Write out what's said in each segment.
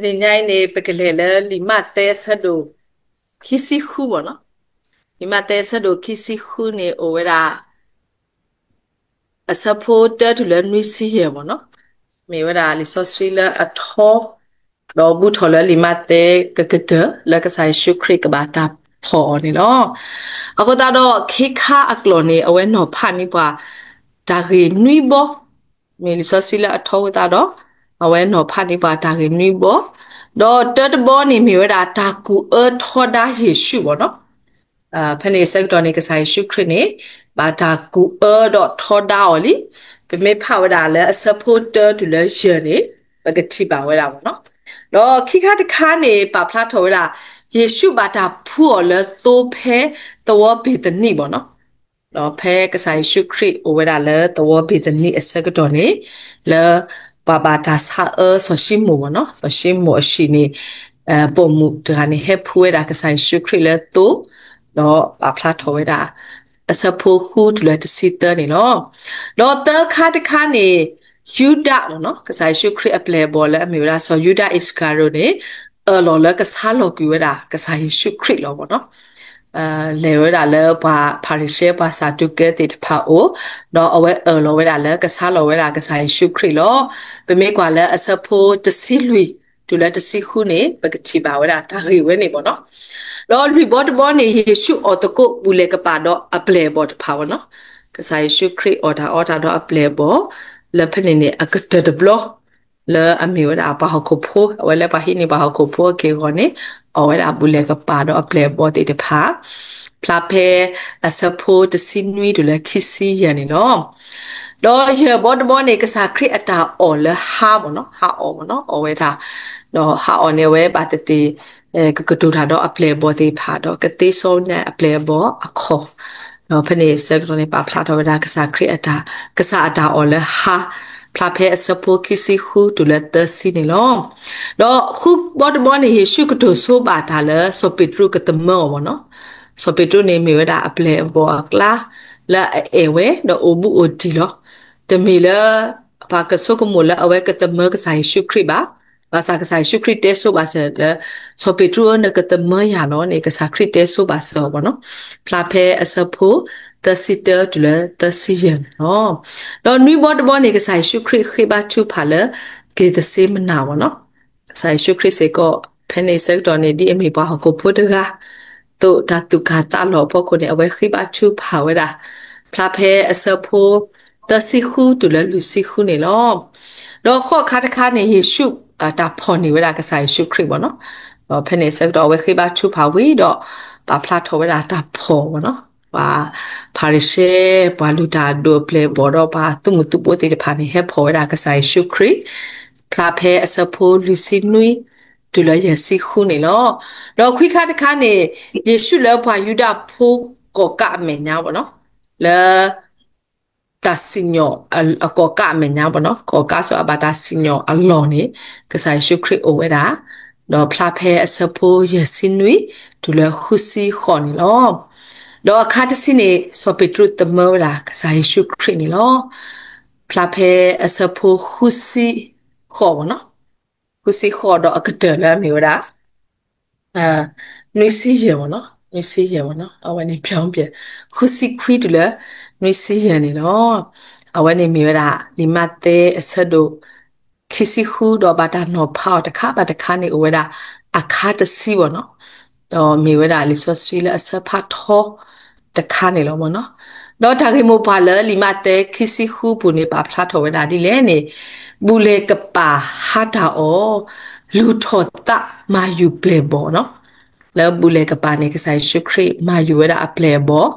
နံၤညါအံၤန့ၣ် ပကလဲၤလၢလံာ်မးသဲအဆၢဒိၣ်ခံဆံဃုဘၣ်နီၤ. လံာ်မးသဲအဆၢဒိၣ်ခံဆံဃုန့ၣ် အိၣ်ဝဲဒၣ် အဆၢဖိတၢတုၤလၢနွံဆံယဲၢ်ဘၣ်နီၤ. မ့ၢ်ဝဲဒၣ်လံာ်စီဆှံလၢအထီ, ဒီးဘူၣ်ထီၣ်လၢလံာ်မးသဲကကတၢၢ် လၢကစၢ်ယ့ၣ်ၡူးခရံာ်ကဘၣ်တၢ်ဖီၣ်အီၤန့ၣ်လီၤ. အဃိသတးဒီး ခ့ခါအကျိာ်န့ၣ် အဝဲနီၤဖးန့ၢ်ပှၤ တၢ်ဂ့ၢ်နွံဘီ, မ့ၢ်လံာ်စီဆှံလၢအထီအဃိသတးဒီး အဝဲနီၤဖးန့ၢ်ပှၤတၢ်ဂ့ၢ်နွံဘီ, ဒီးတၢတဘီန့ၣ်မ့ၢ်ဝဲဒၣ်တၢ်ကူၣ်အၢထီဒါယ့ၣ်ၡူးဘၣ်နီၤ. ဖဲန့ၣ်အဆၢကတီၢ်န့ၣ် ကစၢ်ယ့ၣ်ၡူးခရံာ်န့ၣ် ဘၣ်တၢ်ကူၣ်အၢဒီးထီဒါအီၤလံ. ပမ့ၢ်ဖးဝဲဒၣ်လၢအဆၢဖိတၢတုၤလၢယဲၢ်န့ၣ် ပကထံၣ်ဘၣ်ဝဲဒၣ်ဘၣ်နီၤ. ဒီးခံခါတခါန့ၣ် ပာ်ဖျါထီၣ်ဝဲဒၣ် ယ့ၣ်ၡူးဘၣ်တၢ်ဖှူအီၤလၢသိဖဲသဝီဘ့ၤသနံဘၣ်နီၤ. ဒီးဖဲကစၢ်ယ့ၣ်ၡူးခရံာ်အိၣ်ဝဲဒၣ်လၢသဝီဘ့ၤသနံအဆၢကတီၢ်န့ၣ် လၢပှၤဘၣ်တၢ်ဆါအၢစီၤၡံမိၣ်ဘၣ်နီၤ, စီၤၡံမိၣ်အဟံၣ်န့ၣ် ပိာ်မုၣ်တဂၤန့ၣ် ဟဲဖှူဝဲဒၣ်ကစၢ်ယ့ၣ်ၡူးခရံာ်လၢသိ, ဒီးပာ်ဖျါထီၣ်ဝဲဒၣ် အဆၢဖိဃုတုၤလၢတဆံသၢန့ၣ်လီၤ. ဒီးသၢခါတခါန့ၣ် ယူဒၤဘၣ်နီၤ, ကစၢ်ယ့ၣ်ၡူးခရံာ်အပျဲၢ်အဘီၣ်လၢအမ့ၢ်ဝဲဒၣ်စီၤယူဒၤအံၣ်စကၤရံၤအိၣ်န့ၣ် အၢၣ်လီၤလၢကဆါလီၤကွံာ်ဝဲဒၣ်ကစၢ်ယ့ၣ်ၡူးခရံာ်လီၤဘၣ်နီၤ. လဲၤဝဲဒၣ်လၢပှၤဖၤရံၤၡဲ ပှၤစၤဒူးကဲသ့ၣ်တဖၣ်အအိၣ်, ဒီးအဝဲအၢၣ်လီၤဝဲဒၣ်လၢကဆါလီၤဝဲဒၣ်ကစၢ်ယ့ၣ်ၡူးခရံာ်လီၤ. ပမ့ၢ်ကွၢ်လၢအဆၢဖိတဆံလွံၢ်တုၤလၢတဆံဃုန့ၣ် ပကထံၣ်ဘၣ်ဝဲဒၣ်တၢ်ဂ့ၢ်ဝဲန့ၣ်ဘၣ်နီၤ. ဒီးလွံၢ်ဘီတဘီန့ၣ် ယ့ၣ်ၡူးအီၣ်သကိးဘူၣ်လဲၤကပၤဒီးအပျဲၢ်အဘီၣ်တဖၣ်ဘၣ်နီၤ. ကစၢ်ယ့ၣ်ၡူးခရံာ်အီၣ်တၢ်အီတၢ်ဒီးအပျဲၢ်အဘီၣ် လၢဖဲန့ၣ်န့ၣ် အကတၢၢ်တဘျီ လၢအမ့ၢ်ဝဲဒၣ်ပှၤဟီၣ်ခိၣ်ဖိ, အဝဲလၢပှၤဟံးန့ၢ်ပှၤဟီၣ်ခိၣ်ဖိအက့ၢ်အဂီၢ်န့ၣ် အီၣ်ဝဲဒၣ်ဘူၣ်လဲၤကပၤဒီးအပျဲၢ်အဘီၣ်သ့ၣ်တဖၣ်, ဖျါဖဲအဆၢဖိတဆံနွံတုၤလၢခံဆံယဲၢ်န့ၣ်လီၤ. ဒီးယဲၢ်ဘီတဘီန့ၣ် ကစၢ်ခရံာ်အတၢ်အီၣ်လၢဟါဘၣ်နီၤ, ဟါအီၣ်ဘၣ်နီၤ, အီၣ်ဝဲဒၣ်, ဒီးဟါအီၣ်န့ၣ် အဝဲဘၣ်သ့ၣ်သ့ၣ် ကကတိၤတၢ်ဒီးအပျဲၢ်အဘီၣ်သ့ၣ်တဖၣ် ဒီးကသ့စီဝဲဒၣ်အပျဲၢ်အဘီၣ်အခီၣ်, ဒီးဖဲန့ၣ်အဆၢကတီၢ်န့ၣ် ပာ်ဖျါထီၣ်ဝဲဒၣ်ကစၢ်ခရံာ်အတၢ်, ကစၢ်အတၢ်အီၣ်လၢဟါ, ဖျါဖဲအဆၢဖိခံဆံဃုတုၤလၢသၢဆံန့ၣ်လီၤ. ဒီးဃုဘီတဘီန့ၣ် ယ့ၣ်ၡူးကတိၤဆိဘၣ်တၢ်လၢစီၤပ့းတရူးကသမၢအီၤဘၣ်နီၤ. စီၤပ့းတရူးန့ၣ်မ့ၢ်ဝဲဒၣ်အပျဲၢ်အဘီၣ်အကျါ လၢအအဲၣ်ဝဲဒီးအိၣ်ဘူးအိၣ်တံၢ်လီၤ. တမ့ၢ်လၢ ပှၤကဆိကမိၣ်လၢအဝဲကသမၢကစၢ်ယ့ၣ်ၡူးခရံာ်ဘၣ်. ဘၣ်ဆၣ်ကစၢ်ယ့ၣ်ၡူးခရံာ်တဲဆိဘၣ်စၢၤလၢ စီၤပ့းတရူးဧၢ နကသမၢယၤလီၤန့ၣ် ကစၢ်ခရံာ်တဲဆိဘၣ်စၢၤအီၤဘၣ်နီၤ. ဖျါဖဲအဆၢဖိသၢဆံတၢတုၤလၢသၢဆံယဲၢ်န့ၣ်လီၤ. ဒီးနွံဘီတဘီန့ၣ် ကစၢ်ယ့ၣ်ၡူးခရံာ်ဃ့ဘါထုကဖၣ်လၢ က့ၤသစ့မနၤဘၣ်နီၤ. ကစၢ်ယ့ၣ်ၡူးခရံာ်စ့ၢ်ကီး ဖဲန့ၣ်အဆၢကတီၢ်န့ၣ် ဒ်အမ့ၢ်ပှၤဟီၣ်ခိၣ်ဖိတဂၤ သိးတၢ်သူၣ်ကၢ်သးလီၤအဖီခိၣ်န့ၣ် အဝဲဃ့ဘါထုကဖၣ်ဝဲဒၣ် ဖျါဖဲအဆၢဖိသၢဆံဃုတုၤလၢလွံၢ်ဆံဃုန့ၣ်လီၤ. ဒီးဃိးခါတခါန့ၣ် ယ့ၣ်ၡူးတၢ်ဖီၣ်န့ၢ်ဝဲဒၣ်ကစၢ်ယ့ၣ်ၡူးခရံာ်ဘၣ်နီၤ. ဒီးဖဲန့ၣ်အဆၢကတီၢ် အဝဲဃ့ဘါထုကဖၣ်ဝံၤဒီး ပာ်ဖျါထီၣ်ဝဲဒၣ်တၢ်ဖီၣ်ဘၣ်နီၤ. ပှၤဖၤရံၤၡဲ ပှၤလုၢ်တၢ်အဒိၣ်အပျဲၢ်အဘီၣ်ဒီး ပှၤသုးမုၢ်သုးဘိသ့ၣ်တဖၣ်န့ၣ် ဟဲဖီၣ်ဝဲဒၣ်ကစၢ်ယ့ၣ်ၡူးခရံာ် ဖျါဖဲအဆၢဖိလွံၢ်ဆံနွံ တုၤလၢယဲၢ်ဆံဃုန့ၣ်လီၤ. ဒီးခွံခါတခါန့ၣ် ယ့ၣ်ၡူးလၢပှၤယူဒၤဖိကိးကးအမဲာ်ညါဘၣ်နီၤ, လၢ တၢ်စံၣ်ညီၣ်အကိးကးအမဲာ်ညါဘၣ်နီၤ, ကိးကးစီၤအၤဘၣ်တၢ်စံၣ်ညီၣ်အလီၢ်န့ၣ် ကစၢ်ယ့ၣ်ၡူးခရံာ်အိၣ်ဝဲဒၣ်, ဒီးဖျါဖဲအဆၢဖိယဲၢ်ဆံနွံ တုၤလၢဃုဆံဃိးန့ၣ်လီၤ. ဒီးအခါတဆံန့ၣ် စီၤပ့းတရူးသမၢဝဲဒၣ်ကစၢ်ယ့ၣ်ၡူးခရံာ်န့ၣ်လီၤ. ဖျါဖဲအဆၢဖိဃုဆံဃိးဘၣ်နီၤ, ဃုဆံဃိးဒီးအကတၢၢ်လၢအမ့ၢ်ဝဲဒၣ် နွံဆံယဲၢ်ဘၣ်နီၤ, နွံဆံယဲၢ်ဘၣ်နီၤ, အဝဲန့ၣ် ပြောင်းပြန် ဃုဆံခွံတုၤလၢ နွံဆံယဲၢ်န့ၣ်လီၤ. အဝဲန့ၣ်မ့ၢ်ဝဲဒၣ် လံာ်မးသဲအဆၢဒိၣ် ခံဆံဃု ဒီးဘၣ်တၢ်နီၤဖးအီၤတခါဘၣ်တခါန့ၣ် အိၣ်ဝဲဒၣ် အခါတဆံဘၣ်နီၤ, ဒီးမ့ၢ်ဝဲဒၣ်လံာ်စီဆှံလၢအဆၢဖးထီ တခါန့ၣ်လီၤမ့ၢ်နီၤ. ဒီးတၢ်ဂ့ၢ်မိၢ်ပှၢ်လၢလံာ်မးသဲခံဆံဃုပူၤန့ၣ် ပာ်ဖျါထီၣ်ဝဲဒၣ်ဒ်လဲၣ်န့ၣ်, ဘူၣ်လဲၤကပၤဟါတၢ်အီၣ်, လူၤထီၣ်သးမၤယူၤပျဲၢ်ဘီၣ်နီၤ. လၢဘူၣ်လဲၤကပၤန့ၣ် ကစၢ်ယ့ၣ်ၡူးခရံာ်မၤယူၤဝဲဒၣ်အပျဲၢ်အဘီၣ်,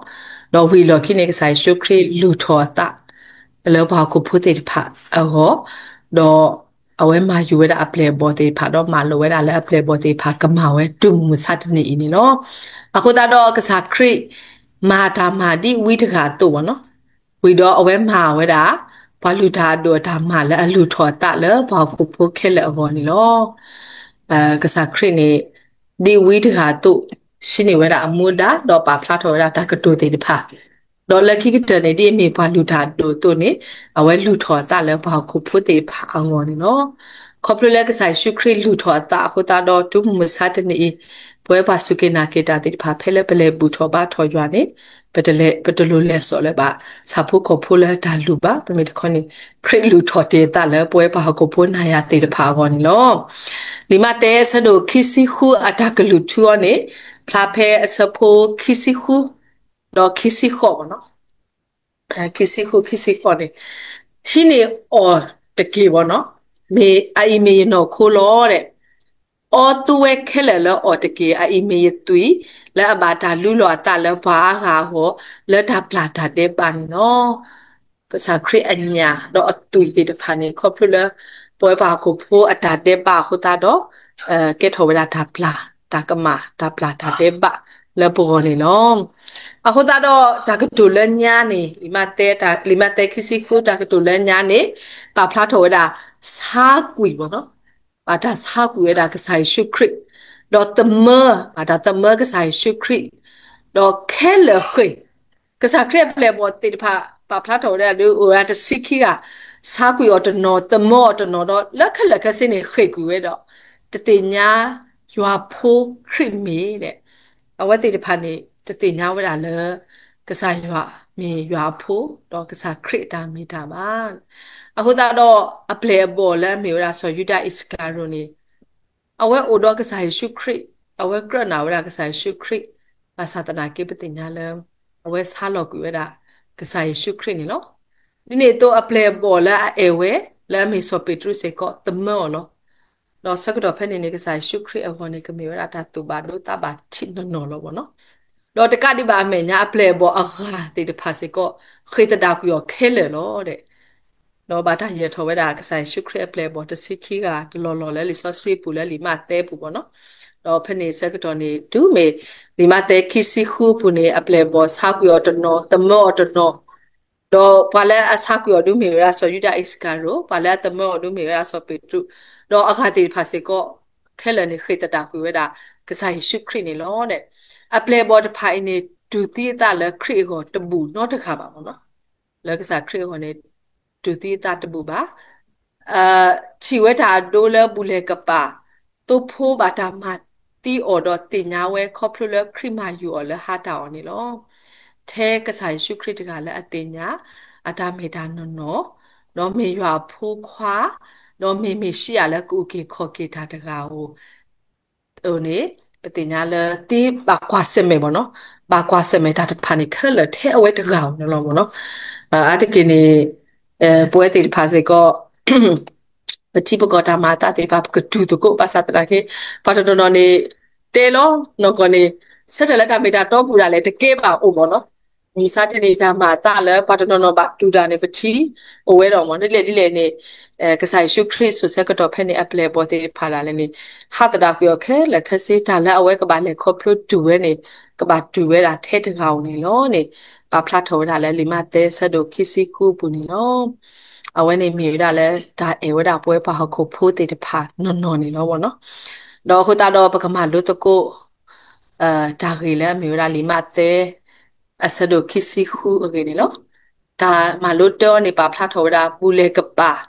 ဒီးဝံၤအလီၢ်ခံန့ၣ် ကစၢ်ယ့ၣ်ၡူးခရံာ်လူၤထီၣ်အသး လၢပှၤဟီၣ်ခိၣ်ဖိသ့ၣ်တဖၣ်အဂီၢ်, ဒီး အဝဲမၤယူၤဝဲဒၣ်အပျဲၢ်အဘီၣ်သ့ၣ်တဖၣ် ဒီးမၤလိာ်ဝဲဒၣ်လၢအပျဲၢ်အဘီၣ်သ့ၣ်တဖၣ်ကမၤဝဲတုၤမုၢ်မဆါတနံၤအံၤန့ၣ်လီၤ. အဃိသတးဒီးကစၢ်ခရံာ် မၤတၢ်မၤဒ်ဝံတဂၤအသိးဘၣ်နီၤ, ဝံၤဒီးအဝဲမၤဝဲဒၣ် ပှၤလုၢ်တၢ်အဒိၣ်အတၢ်မၤလၢအလူၤထီၣ်အသးလၢပှၤဟီၣ်ခိၣ်ဖိခဲလၢာ်အဂီၢ်န့ၣ်လီၤ. ကစၢ်ခရံာ်န့ၣ် ဒ်ဝံတဂၤအသိး ဟံးန့ၢ်ဝဲဒၣ်အမူဒါ ဒီးပာ်ဖျါထီၣ်ဝဲဒၣ်တၢ်ကတိၤသ့ၣ်တဖၣ်, ဒီးလၢခံကတၢၢ်န့ၣ် ဒ်အမ့ၢ်ပှၤလုၢ်တၢ်အဒိၣ်အသိးန့ၣ် အဝဲလုၢ်ထီၣ်အသးလၢပှၤဟီၣ်ခိၣ်ဖိသ့ၣ်တဖၣ်အဂီၢ်န့ၣ်လီၤ. ခီဖျိလၢကစၢ်ယ့ၣ်ၡူးခရံာ်လူၢ်ထီၣ်အသးအဃိသတးဒီး တုၤမုၢ်မဆါတနံၤအံၤ, ပဝဲပှၤစူၢ်က့ၤနာ်က့ၤတၢ်သ့ၣ်တဖၣ် ဖဲလၢပလဲၤဘူၣ်ထီၣ်ဘါထီၣ်ယွၤန့ၣ်, ပတလဲၤ, ပတလိၣ်လဲၤစိာ်လၢၤဘၣ် ဆၣ်ဖိကီၢ်ဖိလၢတၢ်လူၢ်ဘၣ်. ပမ့ၢ်တခီန့ၣ် ခရံာ်လူၢ်ထီၣ်တ့ၢ်အသးလၢပဝဲပှၤဟီၣ်ခိၣ်ဖိနၤယၤသ့ၣ်တဖၣ်အဂီၢ်န့ၣ်လီၤ. လံာ်မးသဲအဆၢဒိၣ်ခံဆံဃုအတၢ်ကလုၢ်ထူအီၤန့ၣ်, ဖျါဖဲအဆၢဖိခံဆံဃု ဒီးခံဆံဃိးဘၣ်နီၤ. ခံဆံဃု ခံဆံဃိးန့ၣ်, ဟံးန့ၢ်အီၤတက့ၢ်ဘၣ်နီၤ, မ့ၢ်အအံၤမ့ၢ်ယနီၢ်ခိလီၤဒဲး, အီသူဝဲခဲလၢာ်လၢအီၤတက့ၢ်, အအံၤမ့ၢ်ယသွံၣ်, လၢအဘၣ်တၢ်လူလီၤအသးလၢပှၤအါဂၤအဂီၢ်, လၢတၢ်ပျၢ်တၢ်ဒဲးဘးန့ၣ်လီၤ. ကစၢ်ခရံာ်အညၣ်ဒီးအသွံၣ်သ့ၣ်တဖၣ်န့ၣ် ခီဖျိလၢ ပဝဲပှၤဟီၣ်ခိၣ်ဖိအတၢ်ဒဲးဘးအဃိသတးဒီး ကဲထီၣ်ဝဲဒၣ်တၢ်ပျၢ်, တၢ်ကမၣ်, တၢ်ပျၢ်တၢ်ဒဲးဘးလၢပဂီၢ်န့ၣ်လီၤ. အဃိသတးဒီးတၢ်ကတိၤလၢညါန့ၣ်, လံာ်မးသဲခံဆံဃု တၢ်ကတိၤလၢညါန့ၣ်, ပာ်ဖျါထီၣ်ဝဲဒၣ် ဆါကွံာ်ဘၣ်နီၤ, ဘၣ်တၢ်ဆါကွံာ်ဝဲဒၣ်ကစၢ်ယ့ၣ်ၡူးခရံာ်, ဒီးသမၢ, ဘၣ်တၢ်သမၢကစၢ်ယ့ၣ်ၡူးခရံာ်, ဒီးခဲလၢာ်ဃ့ၢ် ကစၢ်ခရံာ်အပျဲၢ်အဘီၣ်သ့ၣ်တဖၣ် ပာ်ဖျါထီၣ်ဝဲဒၣ်လၢအိၣ်ဝဲဒၣ်တဆံခံဂၤ, ဆါကွံာ်အီၤတနီၤ, သမၢအီၤတနီၤဒီး လၢခဲလၢာ်ခဲဆ့န့ၣ် ဃ့ၢ်ကွံာ်ဝဲဒီး တသ့ၣ်ညါယွၤဖိခရံာ်မ့ၢ်ဒဲး, အဝဲသ့ၣ်တဖၣ်န့ၣ် တသ့ၣ်ညါဝဲဒၣ်လၢ ကစၢ်ယွၤမ့ၢ်ယွၤအဖိ, ဒီးကစၢ်ခရံာ်အတၢ်မ့ၢ်တၢ်ဘၣ်. အဃိသတးဒီး အပျဲၢ်အဘီၣ်လၢအမ့ၢ်ဝဲဒၣ်စီၤယူဒၤအံၣ်စကၤရိၤန့ၣ် အဝဲအိၣ်ဒီးကစၢ်ယ့ၣ်ၡူးခရံာ်, အဝဲကြၢးနာ်ဝဲဒၣ်ကစၢ်ယ့ၣ်ၡူးခရံာ်, ဘၣ်ဆၣ်သနာ်က့ပသ့ၣ်ညါလၢ အဝဲဆါလီၤကွံာ်ဝဲဒၣ် ကစၢ်ယ့ၣ်ၡူးခရံာ်န့ၣ်လီၤ. ဒ်န့ၣ်အသိးအပျဲၢ်အဘီၣ်လၢအအဲၣ်ဝဲ လၢအမ့ၢ်စီၤပ့းတရူးစ့ၢ်ကီး သမၢအီၤလီၤ. ဒီးဆၢကတီၢ်ဖဲန့ၣ်န့ၣ် ကစၢ်ယ့ၣ်ၡူးခရံာ်အဂီၢ်န့ၣ် ကမ့ၢ်ဝဲဒၣ်တၢ်သူၣ်ဘၣ်ဒိသးဘၣ်ထံးနီၢ်နီၢ်လီၤဘၣ်နီၤ. ဒီးတကးဒံးဘၣ်အမဲာ်ညါ အပျဲၢ်အဘီၣ်အဂၤသ့ၣ်တဖၣ်စ့ၢ်ကီး ဃ့ၢ်သဒၣ်ကွံာ်အီၤခဲလၢာ်လီၤဒဲး ဒီးဘၣ်တၢ်ယဲၢ်ထီၣ်ဝဲဒၣ်ကစၢ်ယ့ၣ်ၡူးခရံာ်အပျဲၢ်အဘီၣ်တဆံခံဂၤတလီၢ်လီၢ်လၢလံာ်စီဆှံပူၤလၢလံာ်မးသဲပူၤဘၣ်နီၤ. ဒီးဖဲန့ၣ်ဆၢကတီၢ်န့ၣ် တုၤမ့ၢ်လံာ်မးသဲခံဆံဃုအပူၤန့ၣ် အပျဲၢ်အဘီၣ်ဆါကွံာ်အီၤတနီၤ, သမၢအီၤတနီၤ, ဒီးပှၤလၢအဆါကွံာ်အီၤဒုးမ့ၢ်ဝဲဒၣ်စီၤယူဒၤအံၣ်စကၤရိၤ, ပှၤလၢအသမၢအီၤဒုးမ့ၢ်ဝဲဒၣ်စီၤပ့းတရူး, ဒီးအဂၤသ့ၣ်တဖၣ်စ့ၢ်ကီး ခဲလၢာ်န့ၣ်ဃ့ၢ်သဒၣ်ကွံာ်ဝဲဒၣ် ကစၢ်ယ့ၣ်ၡူးခရံာ်န့ၣ်လီၤ. အပျဲၢ်အဘီၣ်တဖၣ်အံၤန့ၣ် တူၢ်သံအသးလၢခရံာ်အဂီၢ်တဘူၣ်နီတဂၤဘၣ်မ့ၢ်နီၤ. လၢကစၢ်ခရံာ်အဂီၢ်န့ၣ် တူၢ်သံအသးတဘူၣ်ဘၣ်. ထံၣ်ဝဲတၢ်အဒိလၢဘူၣ်လဲၤကပာ် သိဖိဘၣ်တၢ်မၤသံအီၤဒီးသ့ၣ်ညါဝဲခီဖျိလၢခရံာ်မၤယုာ်အီၤလၢဟါတၢ်အီၣ်န့ၣ်လီၤ. ထဲကစၢ်ယ့ၣ်ၡူးခရံာ်တဂၤလၢအသ့ၣ်ညါ အတၢ်မ့ၢ်တၢ်နီၢ်နီၢ်, ဒီးမ့ၢ်ယွၤအဖိခွါ, ဒီးမ့ၢ်မ့ၣ်ၡံအၤလၢကအုၣ်က့ၤခီၣ်က့ၤတၢ်တဂၤဧိၤ အန့ၣ် ပသ့ၣ်ညါလၢသ့ဘၣ်ကွၢ်ဆၢၣ်မဲာ်ဘၣ်နီၤ, ဘၣ်ကွၢ်ဆၢၣ်မဲာ်တၢ်တဖၣ်န့ၣ် ခဲလၢာ်ထဲအဝဲတဂၤဧိၤန့ၣ်လီၤမ့ၢ်နီၤ. အါတက့ၢ်န့ၣ် ပဝဲသ့ၣ်တဖၣ်စ့ၢ်ကီး ပထံပကီၢ်တၢ်မၤအသးသ့ၣ်တဖၣ် ပကတူၢ်သကိးဘၣ်ဆၣ်သနာ်က့ ပှၤတနီၤနီၤန့ၣ် တဲလီၤနီၢ်ကီၢ်န့ၣ် ဆၢထၢၣ်လၢတၢ်မ့ၢ်တၢ်တီပူၤဒၣ်လဲာ် တကဲဘၣ်အိၣ်မ့ၢ်နီၤ. မုၢ်မဆါတနံၤတၢ်မၤအသးလၢပှၤတနီၤနီၤဘၣ်တူၢ်တၢ်န့ၣ် ပထံၣ်အိၣ်ဝဲဒီးမ့ၢ် ဒ်လဲၣ်ဒ်လဲၣ်န့ၣ် ကစၢ်ယ့ၣ်ၡူးခရံာ်စိၤဆၢကတီၢ်ဖဲန့ၣ် အပျဲၢ်အဘီၣ်သ့ၣ်တဖၣ်ဒၣ်လဲာ်န့ၣ် ဟးသဒၣ်ကွံာ်အီၤခဲလၢာ်ခဲဆ့ တၢ်လၢအဝဲကဘၣ်လဲၤခီဖျိတူၢ်ဝဲန့ၣ် ကဘၣ်တူၢ်ဝဲဒၣ်ထဲတဂၤဧိၤန့ၣ်လီၤန့ၣ် ပာ်ဖျါထီၣ်ဝဲဒၣ်လၢလံာ်မးသဲဆၢဒိၣ်ခံဆံဃုအပူၤန့ၣ်လီၤ. အဝဲန့ၣ်မ့ၢ်ဝဲဒၣ်လၢတၢ်အဲၣ်ဝဲဒၣ်ပဝဲပှၤဟီၣ်ခိၣ်ဖိသ့ၣ်တဖၣ်နီၢ်နီၢ်န့ၣ်လီၤမ့ၢ်နီၤ. ဒီးအဃိသတးဒီးပကမၤလိသကိး တၢ်ဂ့ၢ်လၢအမ့ၢ်ဝဲဒၣ်လံာ်မးသဲ အဆၢဒိၣ်ခံဆံဃုအဂ့ၢ်န့ၣ်လီၤ. တၢ်မၤလိတၢ်အံၤန့ၣ် ပာ်ဖျါထီၣ်ဝဲဒၣ် ဘူၣ်လဲၤကပာ်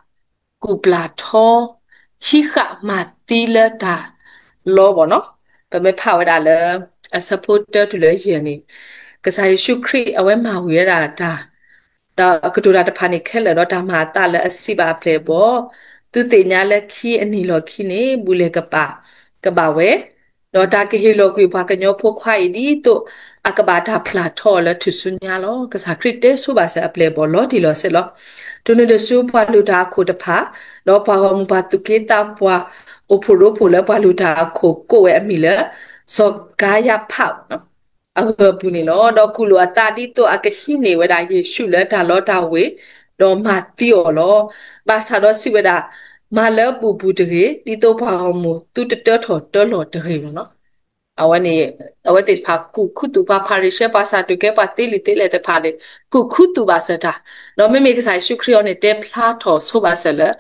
ကူၣ်ပျၢ်ထီ ဟံးဃာ်မၤသံလၢတၢ်လီၤဘၣ်နီၤ. ပမ့ၢ်ဖးဝဲဒၣ်လၢ အဆၢဖိတၢတုၤလၢယဲၢ်န့ၣ် ကစၢ်ယ့ၣ်ၡူးခရံာ်အဝဲမၤဝံၤဝဲဒၣ်တၢ် ဒီးကတိၤတၢ်တဖၣ်န့ၣ်ခဲလၢာ်ဒီးတၢ်မၤအသးလၢအစံးဘၣ်အပျဲၢ်အဘီၣ်, သုသ့ၣ်ညါလၢခံအနံၣ်လီၢ်ခံန့ၣ် ဘူၣ်လဲၤကပာ်ကဘၣ်ဝဲ, ဒီးတၢ်ကဟ့ၣ်လီၤကွံာ်ပှၤကညီဖိခွါအံၤဒ်သိး အကဘၣ်တၢ်ပျၢ်ထီအီၤလၢထူၣ်စုညါလီၤ. ကစၢ်ခရံာ်တဲဆိဘၣ်စၢၤအပျဲၢ်အဘီၣ်လီၤတံၢ်လီၤဆဲးလီၤ. တုၤနုၤတစုပှၤလုၢ်တၢ်အခိၣ်တဖၣ်, ဒီးပှၤဂီၢ်မုၢ်ပှၤသူၣ်က့သးပှၢ်အိၣ်ဖှိၣ်ရိဖှိၣ်လၢပှၤလုၢ်တၢ်အခိၣ်ကိးဝဲအမံၤလၢ စီၤကၤယၤဖး အဂီၢ်ပူၤန့ၣ်လီၤ. ဒီးကူၣ်လိာ်အသးဒ်သိးအကဟံးန့ၢ်ဝဲဒၣ်ယ့ၣ်ၡူးလၢတၢ်လီတၢ်ဝ့ၤ, ဒီးမၤသံအီၤလီၤ. ဘၣ်ဆၣ်ဒီးစံးဝဲဒၣ်, မၤလၢဘူၣ်ဘူၣ်တဂ့ၤ, ဒ်သိးပှၤဂီၢ်မုၢ်သုတတၢထီၣ်တၢလီၤတဂ့ၤလီၤနီၤ. အဝဲန့ၣ် အဝဲသ့ၣ်တဖၣ်ကူၣ်ခူသူၣ်ပှၤဖၤရံၤၡဲ ပှၤစၤဒူးကဲ ပှၤသ့လံာ်သ့လဲၢ်တဖၣ်န့ၣ် ကူၣ်ခူသူၣ်ဘၣ်စၢၤတၢ်, ဒီးမ့မ့ၢ်ကစၢ်ယ့ၣ်ၡူးခရံာ်အံၤန့ၣ် တဲဖျါထီၣ်ဆိဘၣ်စၢၤလၢ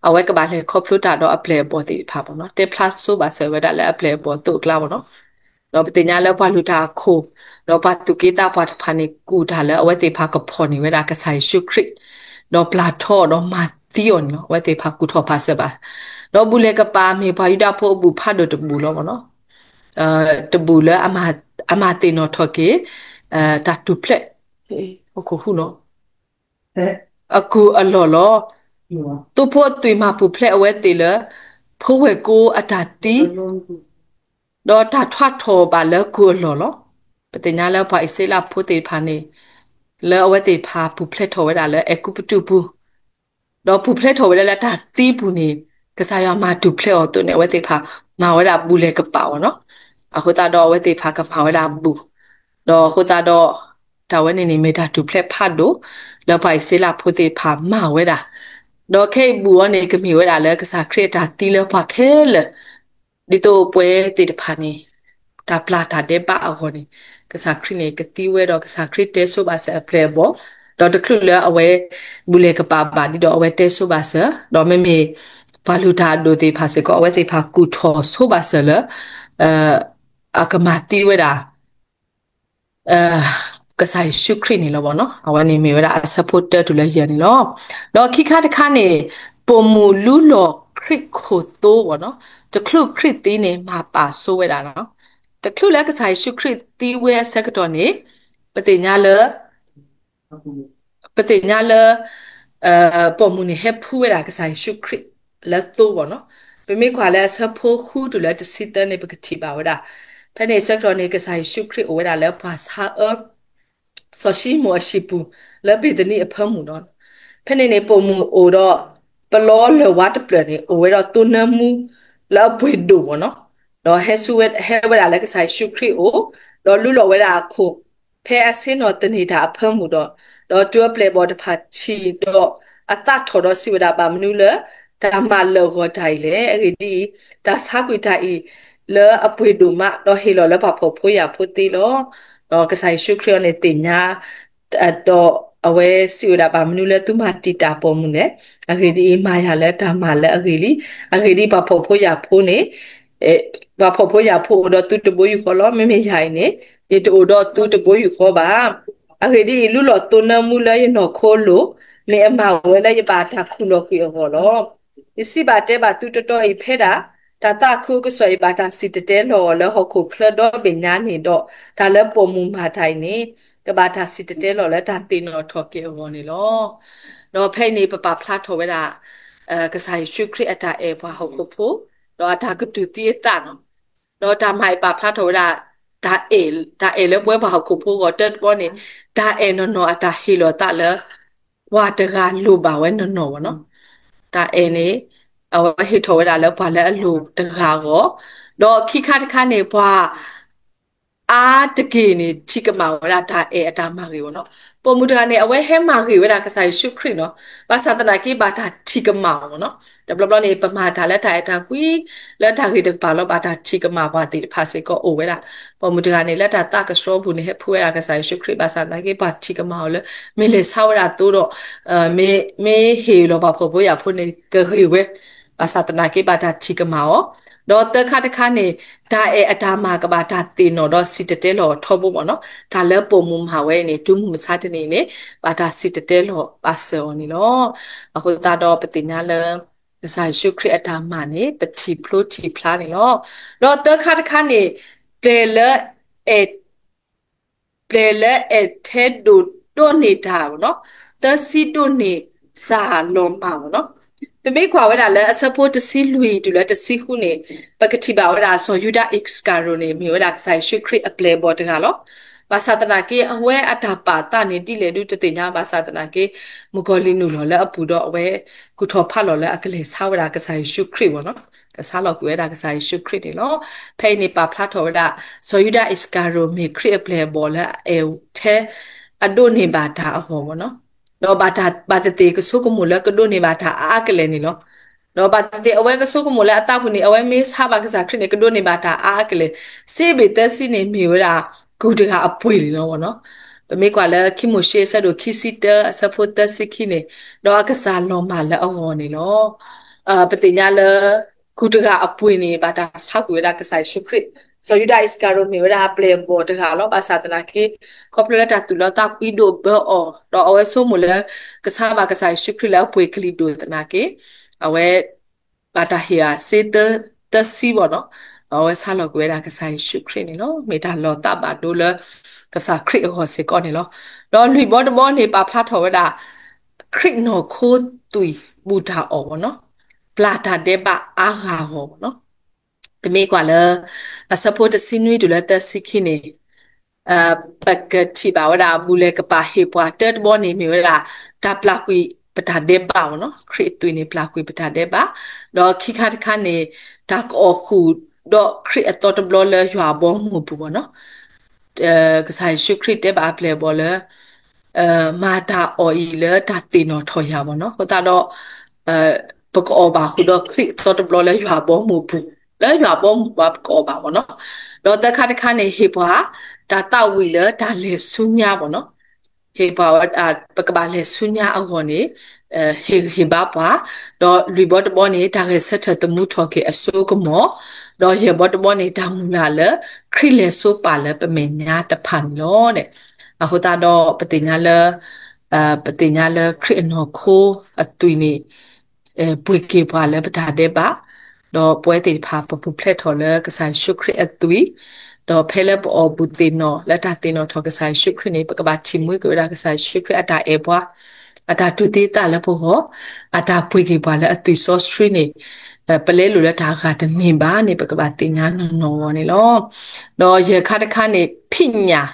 အဝဲကဘၣ်လဲၤခီဖျိတၢ်ဒီးအပျဲၢ်အဘီၣ်သ့ၣ်တဖၣ်မ့ၢ်နီၤ, တဲဖျါဆိဘၣ်စၢၤဝဲဒၣ်လၢအပျဲၢ်အဘီၣ်သိးအကျါမ့ၢ်နီၤ. ဒီးပသ့ၣ်ညါလၢပှၤလုၢ်တၢ်အခိၣ်, ဒီးပှၤသူၣ်က့သးပှၢ်တဖၣ်န့ၣ် ကူၣ်တၢ်လၢအဝဲသ့ၣ်တဖၣ်ကဖီၣ်န့ၢ်ဝဲဒၣ်ကစၢ်ယ့ၣ်ၡူးခရံာ်, ဒီးပျၢ်ထီဒီးမၤ အဝဲသ့ၣ်တဖၣ်သံအီၤန့ၣ်လီၤ. အဝဲသ့ၣ်တဖၣ်ကူၣ်ထီၣ်ဖးစၢၤဘၣ်, ဒီးဘူၣ်လဲၤကပာ်မ့ၢ်ပှၤယူဒၤဖိအဘူၣ်ဖးဒိၣ်တဘူၣ်လီၤမ့ၢ်နီၤ. တဘူၣ်လၢ အမၤသ့ၣ်နီၣ်ထီၣ်က့ၤ တၢ်တူၢ်ဖျဲး ဟီၣ်ခိၣ်ဟူးနီၤ အကူၢ်အလီၢ်လီၤ. သိဖိအသွံၣ်မၤပူၤဖျဲးအဝဲသ့ၣ်လၢ ဖိဝဲၢ်ကိအတၢ်သံ ဒီးတၢ်ထွါထီၣ်ဘၣ်လၢကူၢ်အလီၢ်လီၤ. ပသ့ၣ်ညါလၢပှၤအံၣ်စရ့လးဖိသ့ၣ်တဖၣ်န့ၣ် လၢအဝဲသ့ၣ်တဖၣ်ပူၤဖျဲးထီၣ်ဝဲဒၣ်လၢအဲၤကူပတူးပူၤ, ဒီးပူၤဖျဲးထီၣ်ဝဲဒၣ်လၢတၢ်သံပူၤန့ၣ် ကစၢ်ယွၤမၤတူၢ်ဖျဲးအီၤအသိးန့ၣ် အဝဲသ့ၣ်တဖၣ်မၤဝဲဒၣ်ဘူၣ်လဲၤကပာ်အီၤနီၤ. အဃိသတးဒီးအဝဲသ့ၣ်တဖၣ်ကမၤဝဲဒၣ်ဘူၣ်, ဒီးအဃိသတးဒီး တၢ်ဝဲန့ၣ်န့ၣ်မ့ၢ်တၢ်တူၢ်ဖျဲးဖးဒိၣ် လၢပှၤအံၣ်စရ့လးဖိသ့ၣ်တဖၣ်မၤဝဲဒၣ်, ဒီးခဲအံၤဘူၣ်အီၤန့ၣ် ကမ့ၢ်ဝဲဒၣ်လၢကစၢ်ခရံာ်အတၢ်သံလၢပှၤခဲလၢာ် ဒ်သိးပဝဲသ့ၣ်တဖၣ်န့ၣ် တၢ်ပျၢ်တၢ်ဒဲးဘးအဂီၢ်န့ၣ် ကစၢ်ခရံာ်န့ၣ် ကသံဝဲဒီးကစၢ်ခရံာ်တဲဆိဘၣ်စၢၤအပျဲၢ်အဘီၣ်, ဒီးတချုးလၢအဝဲ ဘူၣ်လဲၤကပာ်ဘၣ်ဒ်ဒီးအဝဲတဲဆိဘၣ်စၢၤ, ဒီးမ့မ့ၢ် ပှၤလုၢ်တၢ်အဒိၣ်သ့ၣ်တဖၣ်စ့ၢ်ကီး အဝဲသ့ၣ်တဖၣ်ကူၣ်ထီၣ်ဆိဘၣ်စၢၤလၢ အကမၤသံဝဲဒၣ် ကစၢ်ယ့ၣ်ၡူးခရံာ်န့ၣ်လီၤမ့ၢ်နီၤ. အဝဲန့ၣ်မ့ၢ်ဝဲဒၣ်အဆၢဖိတၢတုၤလၢယဲၢ်န့ၣ်လီၤ. ဒီးခံခါတခါန့ၣ် ပိာ်မုၣ်လူလီၤခရံာ်ခိၣ်သိမ့ၢ်နီၤ, တချုးခရံာ်သံန့ၣ် မၤပာ်ဆိဝဲဒၣ်နီၤ. တချုးလၢကစၢ်ယ့ၣ်ၡူးခရံာ်သံဝဲအဆၢကတီၢ်န့ၣ် ပသ့ၣ်ညါလၢ ပသ့ၣ်ညါလၢ ပိာ်မုၣ်န့ၣ်ဟဲဖှူဝဲဒၣ်ကစၢ်ယ့ၣ်ၡူးခရံာ်လၢသိမ့ၢ်နီၤ. ပမ့ၢ်ကွၢ်လၢအဆၢဖိဃုတုၤလၢတဆံသၢန့ၣ် ပကထံၣ်ဘၣ်ဝဲဒၣ် ဖဲန့ၣ်အဆၢကတီၢ်န့ၣ် ကစၢ်ယ့ၣ်ၡူးခရံာ်အိၣ်ဝဲဒၣ်လၢပှၤဆါအၢ စီၤၡံမိၣ်အဟံၣ်ပူၤ လၢဘ့းသနံအဖၢမုၢ်လီၤ. ဖဲန့ၣ်န့ၣ် ပိာ်မုၣ်အိၣ်ဒီး ပလီလၢၢ်ဝါတဖျၢၣ်န့ၣ် အိၣ်ဝဲဒီးသိနၢမူလၢအပှ့ၤဒိၣ်မ့ၢ်နီၤ. ဒီးဟဲဆူဝဲ ဟဲဝဲဒၣ်လၢကစၢ်ယ့ၣ်ၡူးခရံာ်အအိၣ်, ဒီးလူလီၤဝဲဒၣ်အခိၣ် ဖဲအဆ့ၣ်နီၤသန့ၤတၢ်အဖၢမုၢ်ဒီး, ဒီးတုၤအပျဲၢ်အဘီၣ်တဖၣ်ထံၣ်ဒီး အသးထီၣ်ဒီးစံးဝဲဒၣ် ဘၣ်မနုၤလၢ တၢ်မၤလၢာ်ဂီၤတၢ်အံၤလဲၣ်. အဂ့ၢ်ဒ်အံၤ, တၢ်ဆါကွံာ်တၢ်အံၤ လၢအပှ့ၤဒိၣ်မး ဒီးဟ့ၣ်လီၤလၢပှၤဖှီၣ်ဖိယာ်ဖိသ့လီၤ. ဒီးကစၢ်ယ့ၣ်ၡူးခရံာ်အံၤန့ၣ်သ့ၣ်ညါ ဒီးအဝဲစံးဝဲဒၣ် ဘၣ်မနုၤလၢသုမၤတံာ်တာ်ပိာ်မုၣ်လဲၣ်. အဂ့ၢ်ဒ်အံၤ, မၤယၤလၢတၢ်မၤလၢအဂ့ၤလံ. အဂ့ၢ်ဒ်အံၤ, ပှၤဖှီၣ်ဖိယာ်ဖိန့ၣ် ပှၤဖှီၣ်ဖိယာ်ဖိအိၣ်ဒီးသုတဘိယူၢ်ဃီလီၤ. မ့မ့ၢ်ယၤအံၤန့ၣ် ယတအိၣ်ဒီးသုတဘိယူၢ်ဃီဘၣ်. အဂ့ၢ်ဒ်အံၤ, လူလီၤသိနၢမူလၢယနီၢ်ခိအလိၤ, မ့ၢ်အမၤဝဲလၢယဘၣ်တၢ်ခူၣ်လီၤကွံာ်အဂီၢ်လီၤ. ယစံးဘၣ်တဲဘၣ်သုတီတီအံၤ, ဖဲဒၣ် တၢ်သးခုကစီၣ်အံၤ ဘၣ်တၢ်စံၣ်တဲၤတဲလီၤအီၤလၢဟီၣ်ခိၣ်ချၢဒီဘ့ၣ်ညါန့ၣ်ဒီး, တၢ်လၢပိာ်မုၣ်မၤတၢ်အံၤန့ၣ် ကဘၣ်တၢ်စံၣ်တဲၤတဲလီၤလၢတၢ်သ့ၣ်နီၣ်ထီၣ်က့ၤအဂီၢ်န့ၣ်လီၤ. ဒီးဖဲအံၤန့ၣ် ပပာ်ဖျါထီၣ်ဝဲဒၣ် ကစၢ်ယ့ၣ်ၡူးခရံာ်အတၢ်အဲၣ်ပှၤဟီၣ်ခိၣ်ဖိ, ဒီးအတၢ်ကတူၢ်သံအသးနီၤ. ဒီးတၢ်မၤအံၤပာ်ဖျါထီၣ်ဝဲဒၣ် တၢ်အဲၣ်, တၢ်အဲၣ်လၢပဝဲပှၤဟီၣ်ခိၣ်ဖိအဂီၢ် တၢတဘီန့ၣ်, တၢ်အဲၣ်နီၢ်နီၢ်အတၢ်ဟ့ၣ်လီၤသးလၢ ပှၤတဂၤလိၣ်ဘၣ်ဝဲနီၢ်နီၢ်ဘၣ်နီၤ. တၢ်အဲၣ်န့ၣ် အဝဲဟ့ၣ်ထီၣ်ဝဲဒၣ်လၢပှၤလၢအလိၣ်တဂၤအဂီၢ်, ဒီးခံခါတခါန့ၣ် ပှၤ အါတက့ၢ်န့ၣ် ထံၣ်ကမၣ်ဝဲဒၣ်တၢ်အဲၣ်အတၢ်မၤဂ့ၤမ့ၢ်နီၤ. ပိာ်မုၣ်တဂၤန့ၣ် အဝဲဟဲမၤဂ့ၤဝဲဒၣ်ကစၢ်ယ့ၣ်ၡူးခရံာ်နီၤ. ဘၣ်ဆၣ်သနာ်က့ ဘၣ်တၢ်ထံၣ်ကမၣ်အီၤမ့ၢ်နီၤ. တဘျီဘျီန့ၣ် ပမၤတၢ်လၢတၢ်အဲၣ်တၢ်ကွံ လၢတၢ်ဂ့ၤတကပၤလီၤ ဘၣ်တၢ်ထံၣ်ကမၣ်ပှၤသ့ၣ်တဖၣ်စ့ၢ်ကီးအိၣ်ဝဲဒၣ်. ပိာ်မုၣ်တဂၤန့ၣ် လၢတၢ်သးကဆှီပူၤန့ၣ် ဟဲဖှူဝဲဒၣ်ကစၢ်ယ့ၣ်ၡူးခရံာ် ဘၣ်ဆၣ်သနာ်က့ ပှၤထံၣ်ကမၣ်အီၤလၢ မ့ၢ်လဲၤဆါဝဲဒၣ်သိဒီး မ့ၢ်ဟ့ၣ်လီၤပှၤဖှီၣ်ဖိယာ်ဖိန့ၣ် ကဂ့ၤဝဲ, ဘၣ်ဆၣ်သနာ်က့ ဘၣ်တၢ်ထံၣ်ကမၣ်အီၤ, ဒီးသၢခါတခါန့ၣ် တၢ်အဲၣ်အတၢ်မၤကဘၣ်တၢ်သ့ၣ်နီၣ်ဒီးစံၣ်တဲၤတဲလီၤအီၤထီဘိမ့ၢ်နီၤ. တၢ်လၢပိာ်မုၣ်မၤဝဲအံၤန့ၣ် တုၤမုၢ်မဆါတနံၤအံၤန့ၣ် ဘၣ်တၢ်စံၣ်တဲၤတဲလီၤဘၣ်စၢၤအီၤန့ၣ်လီၤ. အဃိသတးဒီးပသ့ၣ်ညါလၢ ကစၢ်ယ့ၣ်ၡူးခရံာ်အတၢ်မၤန့ၣ် ပထံၣ်ဖျိထံၣ်ဖျါန့ၣ်လီၤ. ဒီးသၢခါတခါန့ၣ် ပျဲၢ်လၢ ပျဲၢ်လၢအဲၣ်ထဲဒိၣ်ဒိးန့ၢ်တၢ်မ့ၢ်နီၤ, သၢဆံဒိးန့ၢ်စၢ်လီၤမၢ်မ့ၢ်နီၤ. ပမ့ၢ်ကွၢ်ဝဲဒၣ်လၢအဆၢဖိတဆံလွံၢ်တုၤလၢတဆံဃုန့ၣ် ပကထံၣ်ဘၣ်ဝဲဒၣ်စီၤယူဒၤအံးစကၤရိၤန့ၣ် မ့ၢ်ဝဲဒၣ်ကစၢ်ယ့ၣ်ၡူးခရံာ်အပျဲၢ်အဘီၣ်တဂၤလီၤ. ဘၣ်ဆၣ်သနာ်က့ အဝဲအတၢ်ပာ်သးန့ၣ် ဒ်လဲၣ်ဒုးတသ့ၣ်ညါဘၣ်ဆၣ်သနာ်က့ မုၣ်ကီၤလံၢ်နုာ်လီၤလၢအပူၤဒီးအဝဲ ကူၣ်ထီၣ်ဖးလီၤလၢအကလဲၤဆါဝဲဒၣ်ကစၢ်ယ့ၣ်ၡူးခရံာ်မ့ၢ်နီၤ, ကဆါလီၤကွံာ်ဝဲဒၣ်ကစၢ်ယ့ၣ်ၡူးခရံာ်န့ၣ်လီၤ. ဖဲအံၤန့ၣ်ပာ်ဖျါထီၣ်ဝဲဒၣ် စီၤယူဒၤအံးစကၤရိၤမ့ၢ်ခရံာ်အပျဲၢ်အဘီၣ်လၢအအဲၣ်ထဲ အဒိးန့ၢ်ဘၣ်တၢ်အဂီၢ်မ့ၢ်နီၤ, ဒီးဘၣ်သ့ၣ်သ့ၣ်ကဆိကမိၣ်လၢကဒိးန့ၢ်ဘၣ်တၢ်အါအါကလဲာ်န့ၣ်လီၤ. ဒီးဘၣ်သ့ၣ်သ့ၣ်အဝဲကဆိကမိၣ်လၢအသးပူၤန့ၣ် အဝဲမ့ၢ်ဆါဘၣ်ကစၢ်ခရံာ်န့ၣ် ကဒိးန့ၢ်ဘၣ်တၢ်အါအါကလဲာ်, စ့ဘ့ၣ်သၢဆံန့ၣ်မ့ၢ်ဝဲဒၣ် ကူၣ်တဂၤအပှ့ၤန့ၣ်လီၤမ့ၢ်နီၤ. ပမ့ၢ်ကွၢ်လၢခံမိၤၡ့အဆၢဒိၣ်ခံဆံတၢ အဆၢဖိသၢဆံခံန့ၣ်, ဒီးအကစၢ်လီၤမၢ်လၢအဂီၢ်န့ၣ်လီၤ. ပသ့ၣ်ညါလၢ ကူၣ်တဂၤအပှ့ၤန့ၣ် ဘၣ်တၢ်ဆါကွံာ်ဝဲဒၣ်ကစၢ်ယ့ၣ်ၡူးခရံာ်, စီၤယူဒၤအံၣ်စကၤရိၤမ့ၢ်ဝဲဒၣ်အပျဲၢ်အဘီၣ်တဂၤလီၤ. ဘၣ်ဆၣ်သနာ်က့ ခီဖျိလၢတၢ်သူၣ်လီသးကွံဒိၣ်ဘၢအီၤ ဒီးအဝဲဆိကမိၣ်လၢ ကဆါဘၣ်ကစၢ်ယ့ၣ်ၡူးခရံာ်လၢအပှ့ၤကလံၤဒိၣ်သနာ်က့ အဝဲ ဘၣ်တၢ်ဟ့ၣ်အီၤစ့သၢဆံဘၣ်နီၤ, ဒီးအဝဲဆါလီၤကွံာ်ဝဲဒၣ်ကစၢ်ယ့ၣ်ၡူးခရံာ်န့ၣ်လီၤ. မ့ၢ်တၢ်လီၤသးဘၣ်ဒိလၢ ကစၢ်ခရံာ်အဂီၢ်စ့ၢ်ကီးန့ၣ်လီၤ. ဒီးလွံၢ်ဘီတဘီန့ၣ် ပာ်ဖျါထီၣ်ဝဲဒၣ် ခရံာ်နီၢ်ခိသွံၣ်ဘူၣ်တၢ်အီၣ်ဘၣ်နီၤ, ပျၢ်တၢ်ဒဲးဘးအါဂၤအဂီၢ်ဘၣ်နီၤ. ပမ့ၢ်ကွၢ်လၢ အဆၢဖိတဆံနွံတုၤလၢသၢဆံခံန့ၣ် ပကထံၣ်ဘၣ်ဝဲဒၣ် ဘူၣ်လဲၤကပာ်ဟ့ၣ်ပှၤတၢတဘီန့ၣ် မ့ၢ်ဝဲဒၣ် တၢ်ပျၢ်ကွံာ်ပတၢ်ဒဲးဘးဘၣ်နီၤ. ခရံာ်အသွံၣ်န့ၣ် ပျၢ်ကွံာ်ပတၢ်ဒဲးဘး, ဒီးခံခါတခါန့ၣ် တၢ်ကအီၣ်ဃုာ်ဒီးခရံာ်အသီတဘျီလၢယွၤအဘီအမုၢ်အပူၤဘၣ်နီၤ. ကစၢ်ယ့ၣ်ၡူးခရံာ်တဲဘၣ်အပျဲၢ်အဘီၣ်လၢ မၤတၢ်အီၣ်အံၤလၢတၢ်သ့ၣ်နီၣ်ထီၣ်ယၤဘၣ်နီၤ. အဃိသတးဒီး ပကအီၣ်ဘၣ်ဃုာ်ဒီးခရံာ်အသီတဘျီလၢယွၤအဘီအမုၢ်အပူၤ, လၢယွၤအဘီအမုၢ်အပူၤပကအီၣ်ဘၣ်ဘၣ်နီၤ. ဒီးသၢခါတခါန့ၣ် ဟ့ၣ်ပှၤ တၢ်သးဝံၣ်လၢတၢ်လဲၤဆူညါဘၣ်နီၤ. ဟ့ၣ်ပှၤဝဲ ပကဘၣ်လဲၤဆူညါအဂီၢ်န့ၣ် ဟ့ၣ်ဂံၢ်ဟ့ၣ်ဘါပှၤ, ဒီးလွံၢ်ဘီတဘီန့ၣ် တၢ်ဂဲၤဆၢထၢၣ်သမူထီၣ်က့ၤအစိကမီၤ, ဒီးယဲၢ်ဘီတဘီန့ၣ် တၢ်မုၢ်လၢ်လၢ ခရံာ်လဲၤဆိပာ်လၢပမဲာ်ညါတဖၣ်န့ၣ်လီၤ. အဃိသတးဒီး ပသ့ၣ်ညါလၢ ပသ့ၣ်ညါလၢခရံာ်အနီၢ်ခိအသွံၣ်န့ၣ် ပှ့ၤက့ၤပှၤလၢပတၢ်ဒဲးဘး, ဒီးပဝဲသ့ၣ်တဖၣ် ပပူၤဖျဲးထီၣ်လၢကစၢ်ယ့ၣ်ၡူးခရံာ်အသွံၣ်, ဒီးဖဲလၢပအီၣ်ဘူၣ်သ့ၣ်နီၣ်လၢတၢ်သ့ၣ်နီၣ်ထီၣ်ကစၢ်ယ့ၣ်ၡူးခရံာ်န့ၣ် ပကဘၣ်ထံၣ်မှံက့ၤဝဲဒၣ်ကစၢ်ယ့ၣ်ၡူးခရံာ်အတၢ်အဲၣ်ပှၤ, အတၢ်တူၢ်သံသးလၢပဂီၢ်, အတၢ်ပှ့ၤက့ၤပှၤလၢအသွံၣ်စီဆှံန့ၣ် ပလဲလိာ်လၢတၢ်ဂၤတန့ၢ်ဘၣ်န့ၣ် ပကဘၣ်သ့ၣ်ညါနီၢ်နီၢ်အဂီၢ်န့ၣ်လီၤ. ဒီးယဲၢ်ခါတခါန့ၣ် ဖံးညၣ်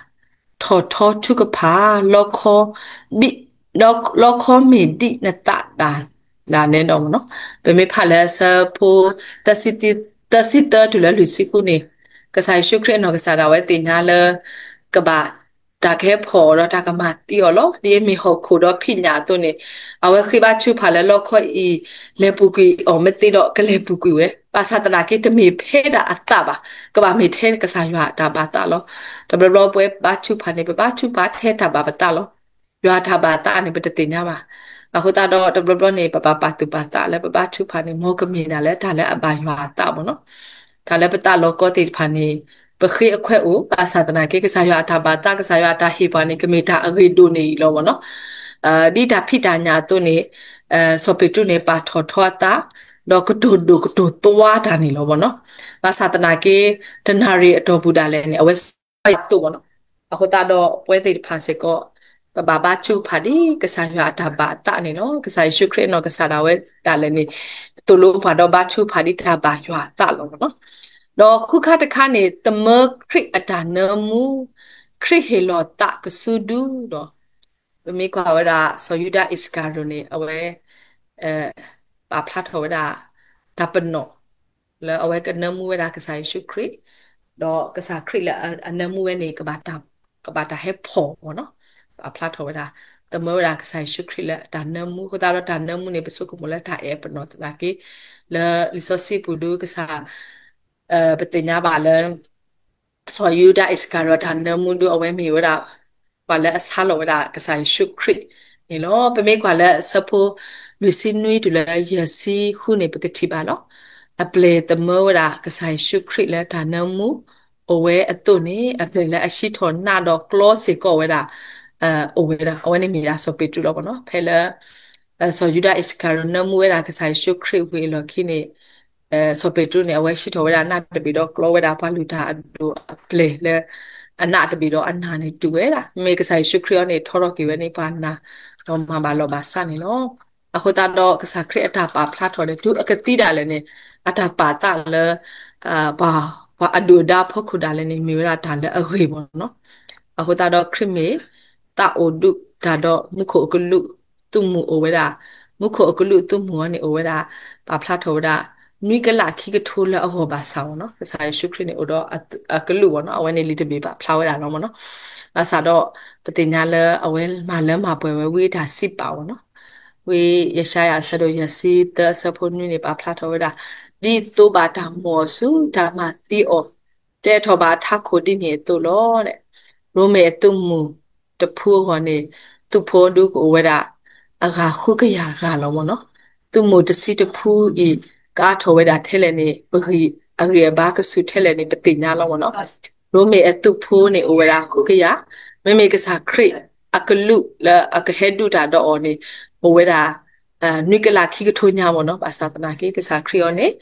ထီၣ်ထီထူကဖၣ် လီခီ ဘံၣ် လီခီမ့ၢ်ဒံးနသးဒၣ် ဒၣ်နဲဒီးမ့ၢ်နီၤ, ပမ့ၢ်ဖးလၢအဆၢဖိ သၢဆံသၢတုၤလၢလွံၢ်ဆံဃုန့ၣ်, ကစၢ်ယ့ၣ်ၡူးခရံာ်အနီၢ်ကစၢ်ဒၣ်ဝဲသ့ၣ်ညါလၢ ကဘၣ် တၢ်ကဟဲဖီၣ်အီၤဒီးတၢ်ကမၤသံအီၤလီၤ. ဒ်အမ့ၢ်ဟီၣ်ခိၣ်ဒီးဖံးညၣ်အသိးန့ၣ်, အဝဲဃ့ဘါထုကဖၣ်လၢလီခီအံၤ လဲၤပူၤကွံာ်အီၤမ့ၢ်သ့ဒီးကလဲၤပူၤကွံာ်ဝဲ, ဘၣ်ဆၣ်သနာ်က့တမ့ၢ်ဖဲဒၣ်အသးဘၣ်, ကဘၣ်မ့ၢ်ထဲကစၢ်ယွၤအတၢ်ဘၣ်သးလီၤ. တဘျီဘျီပဝဲဘါထုကဖၣ်န့ၣ် ပဘါထုကဖၣ်ထဲတၢ်ဘၣ်ပသးလီၤ. ယွၤအတၢ်ဘၣ်သးန့ၣ် ပတသ့ၣ်ညါဘၣ်. အဃိသတးဒီးတဘျီဘျီန့ၣ် ပဘၣ်ပာ်သူၣ်ပာ်သးလၢပဘါထုကဖၣ်န့ၣ် မ်ကမ့ၢ်ဒၣ်လၢတၢ်လၢအဘၣ်ယွၤအသးဘၣ်နီၤ. တၢ်လၢပသးလီၤကီသ့ၣ်တဖၣ်န့ၣ် ပဃ့အခွဲးအိၣ်, ဘၣ်ဆၣ်သနာ်က့ ကစၢ်ယွၤအတၢ်ဘၣ်သး ကစၢ်ယွၤအတၢ်ဟ့ၣ်ပှၤန့ၣ် ကမ့ၢ်တၢ်အဂ့ၤဒိၣ်န့ၢ်အံၤလီၤမ့ၢ်နီၤ. ဒ်တၢ်ဖံးတၢ်ညၣ်အသိးန့ၣ်, စီၤပ့းတရူးန့ၣ် ပာ်ထီၣ်ထီအသး, ဒီးကတိၤဒိၣ်ကတိၤသွါတၢ်န့ၣ်လီၤမ့ၢ်နီၤ. ဘၣ်ဆၣ်သနာ်က့ တနၢ်ရံၣ်အတီၢ်ပူၤဒၣ်လဲာ်န့ၣ် အဝဲစံးအသိးမ့ၢ်နီၤ. အဃိသတးဒီးပဝဲသ့ၣ်တဖၣ်စ့ၢ်ကီး ပဘၣ်ဘါထုကဖၣ်ဒ်ကစၢ်ယွၤအတၢ်ဘၣ်အသးန့ၣ်လီၤ. ကစၢ်ယ့ၣ်ၡူးခရံာ်အနီၢ်ကစၢ်ဒၣ်ဝဲဒၣ်လဲာ်န့ၣ် သိၣ်လိပှၤဒီးဘါထုကဖၣ်ဒ်တၢ်ဘၣ်ယွၤအသးလီၤမ့ၢ်နီၤ. ဒီးဃုခါတခါန့ၣ် သမၢခရံာ်အတၢ်နၢမူ, ခရံာ်ဟ့ၣ်လီၤသးကစုဒုဒီး ပမ့ၢ်ကွၢ်ဝဲဒၣ် စီၤယူဒၤအံၣ်စကၤရိၤန့ၣ် အဝဲ ပာ်ဖျါထီၣ်ဝဲဒၣ် တၢ်ပနီၣ် လၢအဝဲကနၢမူဝဲဒၣ်ကစၢ်ယ့ၣ်ၡူးခရံာ်, ဒီးကစၢ်ခရံာ်လၢအနၢမူဝဲန့ၣ် ကဘၣ်တၢ်ဟဲဖီၣ်မ့ၢ်နီၤ, ပာ်ဖျါထီၣ်ဝဲဒၣ် သမၢဝဲဒၣ်ကစၢ်ယ့ၣ်ၡူးခရံာ်လၢအတၢ်နၢမူ, အဃိသတးဒီးတၢ်နၢမူန့ၣ် ပဆိကမိၣ်လၢတၢ်အဲၣ်ပနီၣ်သနာ်က့ လၢလံာ်စီဆှံပူၤဒုကစၢ် ပသ့ၣ်ညါဘၣ်လၢ စီၤယူဒၤအံၣ်စကၤရိၤတၢ်နၢမူဒု အဝဲမ့ၢ်ဝဲဒၣ် ပှၤလၢအဆါလီၤဝဲဒၣ်ကစၢ်ယ့ၣ်ၡူးခရံာ်န့ၣ်လီၤ. ပမ့ၢ်ကွၢ်လၢအဆၢဖိ လွံၢ်ဆံနွံတုၤလၢယဲၢ်ဆံဃုန့ၣ် ပကထံၣ်ဘၣ်လီၤ. အပျဲၢ်သမၢဝဲဒၣ်ကစၢ်ယ့ၣ်ၡူးခရံာ်လၢတၢ်နၢမူ အိၣ်ဝဲအသိးန့ၣ် အပျဲၢ်လၢအဟံးထီၣ်နးဒီးကျီစ့ၢ်ကီးဝဲဒၣ် အိၣ်ဝဲဒၣ် အဝဲန့ၣ်မ့ၢ်ဒၣ်စီၤပ့းတရူးလီၤမ့ၢ်နီၤ. ဖဲလၢ စီၤယူဒၤအံၣ်စကၤရိၤနၢမူဝဲဒၣ်ကစၢ်ယ့ၣ်ၡူးခရံာ်ဝံၤအလီၢ်ခံန့ၣ် စီၤပ့းတရူးန့ၣ် အဝဲဟံးထီၣ်ဝဲဒၣ်နးတဘ့ၣ်ဒီးကျီဝဲဒၣ်ပှၤလုၢ်တၢ်အဒိၣ်အပျဲၢ်လၢ အနးတဘ့ၣ်ဒီးအနၢ်န့ၣ်တုၤဝဲဒၣ်. မ့ၢ်ကစၢ်ယ့ၣ်ၡူးခရံာ်အံၤန့ၣ် ထီထီၣ်က့ၤဝဲန့ၣ်ပှၤနၢ် ဒီးမၤဘၣ်လီၤဘၣ်စးန့ၣ်လီၤ. အဃိသတးဒီးကစၢ်ခရံာ်အတၢ်ပာ်ဖျါထီၣ်ဒီး တုၤအကသံဒၣ်လဲာ်န့ၣ် အတၢ်ပာ်သးလၢ ပှၤ ပှၤအဒုၣ်အဒါအဖီခိၣ်ဒၣ်လဲာ်န့ၣ် မ့ၢ်ဝဲဒၣ်တၢ်လၢအဂ့ၤမ့ၢ်နီၤ. အဃိသတးဒီးခရံာ်မ့ၢ် သးအိၣ်ဒုးတၢ်ဒီးမူခိၣ်အကလူးသုးမုၢ်အိၣ်ဝဲဒၣ်, မူခိၣ်အကလူးသုးမုၢ်အံၤန့ၣ်အိၣ်ဝဲဒၣ် ပာ်ဖျါထီၣ်ဝဲဒၣ် နွံကလးခံကထိလၢအဂီၢ်ဘၣ်ဆၣ်မ့ၢ်နီၤ. ကစၢ်ယ့ၣ်ၡူးခရံာ်န့ၣ်အိၣ်ဒီးအကလူးမ့ၢ်နီၤ, အဝဲန့ၣ်လံာ်တဘ့ၣ်ပာ်ဖျါဝဲဒၣ်လီၤမ့ၢ်နီၤ. ဘၣ်ဆၣ်ဒီး ပသ့ၣ်ညါလၢအဝဲမၤလၢမၤပှဲၤဝဲဝံအတၢ်စံးပာ်မ့ၢ်နီၤ. ဝံယၡါယၤအဆၢဒိၣ်ယဲၢ်ဆံသၢအဆၢဖိနွံန့ၣ် ပာ်ဖျါထီၣ်ဝဲဒၣ် ဒ်သိးဘၣ်တၢ်မိၣ်အီၤဆူတၢ်မၤသံအီၤ တဲထီၣ်ဘၣ်ထးခိၣ်ဒ်န့ၣ်အသိးလီၤ. ရိမ့ၤအသုးမုၢ်တဖုအဂီၢ်န့ၣ် သုးဖိဒုကအိၣ်ဝဲဒၣ် အဂၤဃုကယၤဂၤလီၤမ့ၢ်နီၤ. သုးမုၢ်တဆံတဖုအံၤ ကအါထီၣ်ဝဲဒၣ်ထဲလဲၣ်န့ၣ် ပဂံၢ် အဂံၢ်အဘါကဆူၣ်ထဲလဲၣ်န့ၣ် ပသ့ၣ်ညါလီၤမ့ၢ်နီၤ. ရိမ့ၤအသုးဖိန့ၣ် အိၣ်ဝဲဒၣ်ဃုကယၤ, မ့မ့ၢ်ကစၢ်ခရံာ်အကလူးလၢအကဟဲဒုးတၢ်ဒီးအီၤန့ၣ် အိၣ်ဝဲဒၣ် နွံကလးခံကထိညါမ့ၢ်နီၤ. ဘၣ်ဆၣ်သနာ်က့ ကစၢ်ခရံာ်အီၤန့ၣ်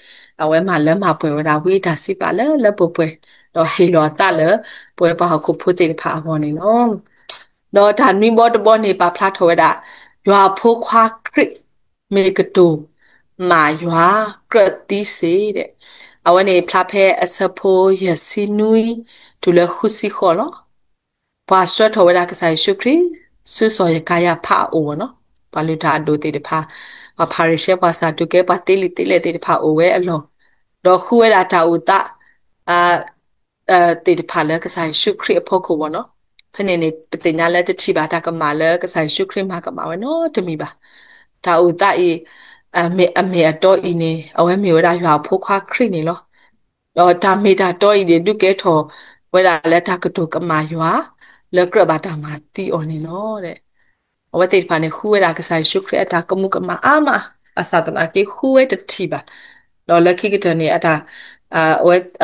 အဝဲမၤလၢမၤပှဲၤဝဲဒၣ်ဝံတၢ်စံးပာ်လၢလၢပှဲၤပှဲၤ, ဒီးဟ့ၣ်လီၤအသးလၢ ပဝဲပှၤဟီၣ်ခိၣ်ဖိသ့ၣ်တဖၣ်အဂီၢ်န့ၣ်လီၤ. ဒီးတၢ်နွံဘီတဘီန့ၣ် ပာ်ဖျါထီၣ်ဝဲဒၣ် ယွၤအဖိခွါခရံာ် မ့ၢ်ကတိၤမၤယွၤကြၢးသံစ့ၢ်ဒီး, အဝဲန့ၣ်ဖျါဖဲအဆၢဖိယဲၢ်ဆံနွံ တုၤလၢဃုဆံဃိးလီၤ. ပှၤဆှၢထီၣ်ဝဲဒၣ်ကစၢ်ယ့ၣ်ၡူးခရံာ် ဆူစီၤယကၤယၤဖးအအိၣ်မ့ၢ်နီၤ, ပှၤလုၢ်တၢ်အဒိၣ်သ့ၣ်တဖၣ်, ပှၤဖၤရံၤၡဲ ပှၤစၤဒူၤကဲ ပှၤသ့လံာ်သ့လဲၢ်သ့ၣ်တဖၣ်အိၣ်ဝဲအလီၢ်, ဒီးဃုဝဲဒၣ်တၢ်အိၣ်သး သ့ၣ်တဖၣ်လၢကစၢ်ယ့ၣ်ၡူးခရံာ်အဖီခိၣ်မ့ၢ်နီၤ. ဖဲန့ၣ်န့ၣ် ပသ့ၣ်ညါလၢတထံၣ်ဘၣ်တၢ်ကမၣ်လၢကစၢ်ယ့ၣ်ၡူးခရံာ်မၤကမၣ်ဝဲနီတမံၤဘၣ်. တၢ်အိၣ်သးအံၤ အမ့ၢ်အတီအံၤန့ၣ် အဝဲမ့ၢ်ဝဲဒၣ်ယွၤအဖိခွါခရံာ်န့ၣ်လီၤ. ဒီးတၢ်မ့ၢ်တၢ်တီအံၤန့ၣ် ဒုးကဲထီၣ်ဝဲဒၣ်လၢတၢ်ကတိၤကမၣ်ယွၤ လၢကြၢးဘၣ်တၢ်မၤသံအီၤန့ၣ်လီၤ. အဝဲသ့ၣ်တဖၣ်န့ၣ် ဃုဝဲဒၣ်ကစၢ်ယ့ၣ်ၡူးခရံာ်အတၢ်ကမူးကမၣ်အါမး, ဘၣ်ဆၣ်သနာ်က့ဃုဝဲတထံၣ်ဘၣ်. ဒီးလၢခံကတၢၢ်န့ၣ်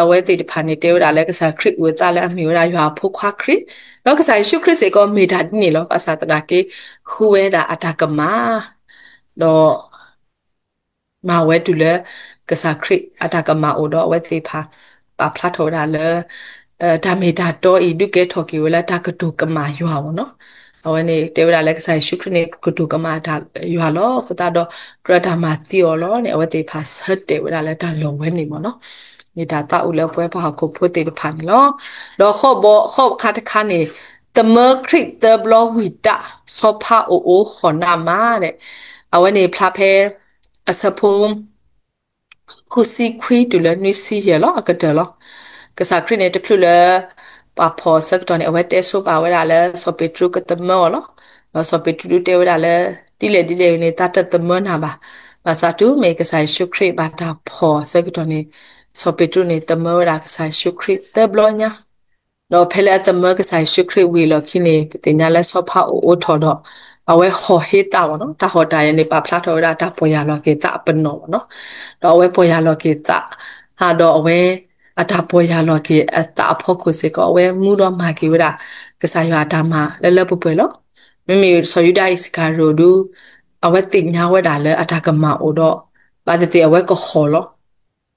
အဝဲသ့ၣ်တဖၣ်န့ၣ် တဲဝဲဒၣ်လၢကစၢ်ခရံာ်အုၣ်အသးလၢအမ့ၢ်ဝဲဒၣ်ယွၤအဖိခွါခရံာ်, ဒီးကစၢ်ယ့ၣ်ၡူးခရံာ်စ့ၢ်ကီးမ့ၢ်တၢ်ဒ်န့ၣ်လီၤ. ဘၣ်ဆၣ်သနာ်က့ ဃုဝဲဒၣ်အတၢ်ကမၣ်, ဒီး မၤဝဲတုၤလၢ ကစၢ်ခရံာ်အတၢ်ကမၣ်အိၣ်ဒီးအဝဲသ့ၣ်တဖၣ် ပာ်ဖျါထီၣ်ဝဲဒၣ်လၢ တၢ်မ့ၢ်တၢ်တီအံၤ ဒုးကဲထီၣ်က့ၤဝဲလၢတၢ်ကတိၤကမၣ်ယွၤမ့ၢ်နီၤ. အဝဲန့ၣ်တဲဝဲဒၣ်လၢကစၢ်ယ့ၣ်ၡူးခရံာ်န့ၣ် ကတိၤကမၣ်တၢ်ယွၤလီၤ. အဃိသတးဒီး ကြၢးတၢ်မၤသံအီၤလီၤန့ၣ် အဝဲသ့ၣ်တဖၣ်ဆၢတဲာ်ဝဲဒၣ်လၢတၢ်လီၢ်ဝဲန့ၣ်မ့ၢ်နီၤ. မ့ၢ်တၢ်သးအိၣ်လၢပဝဲပှၤဟီၣ်ခိၣ်ဖိသ့ၣ်တဖၣ်န့ၣ်လီၤ. ဒီးဃိးဘီဃိးခါတခါန့ၣ် သမၢခရံာ်သၢဘျီဝံၤတၢ် ဆီဖါအိၣ်အိၣ်ဟီၣ်နးမးဒီး အဝဲန့ၣ်ဖျါဖဲ အဆၢဖိ ဃုဆံခွံတုၤလၢနွံဆံယဲၢ်လီၤ အကတၢၢ်လီၤ. ကစၢ်ခရံာ်န့ၣ် တချုးလၢ ပှၤဖီၣ်ဆၢကတီၢ်န့ၣ် အဝဲတဲဆိပာ်ဝဲဒၣ်လၢစီၤပ့းတရူးကသမၢအီၤလီၤ. ဒီးစီၤပ့းတရူးဒုးတဲဝဲဒၣ်လၢ ဒ်လဲၣ်ဒ်လဲၣ်န့ၣ် တၢ်တသမၢနၤဘၣ်. ဘၣ်ဆၣ်တုၤမ့ၢ်ကစၢ်ယ့ၣ်ၡူးခရံာ်ဘၣ်တၢ်ဖီၣ်ဆၢကတီၢ်န့ၣ် စီၤပ့းတရူးန့ၣ် သမၢဝဲဒၣ်ကစၢ်ယ့ၣ်ၡူးခရံာ်သၢဘျီညါ ဒီးဖဲလၢအသမၢကစၢ်ယ့ၣ်ၡူးခရံာ်ဝံၤလီၢ်ခံန့ၣ် ပသ့ၣ်ညါလၢဆီဖါအိၣ်အိၣ်ထီၣ်ဒီး အဝဲဟီၣ်ဟ့သးမ့ၢ်နီၤ. တၢ်ဟီၣ်တၢ်ယၤန့ၣ် ပာ်ဖျါထီၣ်ဝဲဒၣ်တၢ်ပီၢ်ယၢ်လီၤက့ၤသးအပနီၣ်မ့ၢ်နီၤ. ဒီးအဝဲပီၢ်ယၢ်လီၤက့ၤသး ဟးဒီးအဝဲ အတၢ်ပီၢ်ယၢ်လီၤက့ၤအသးအဖီခိၣ်စ့ၢ်ကီး အဝဲမူဒီးမၤက့ၤဝဲဒၣ် ကစၢ်ယွၤအတၢ်မၤလၢလၢပှဲၤပှဲၤလီၤ. မ့မ့ၢ်စီၤယူဒၤအံၣ်စကၤရံၤဒု အဝဲသ့ၣ်ညါဝဲဒၣ်လၢအတၢ်ကမၣ်အိၣ်ဒီး ဘၣ်သ့ၣ်သ့ၣ်အဝဲကဟီၣ်လီၤ.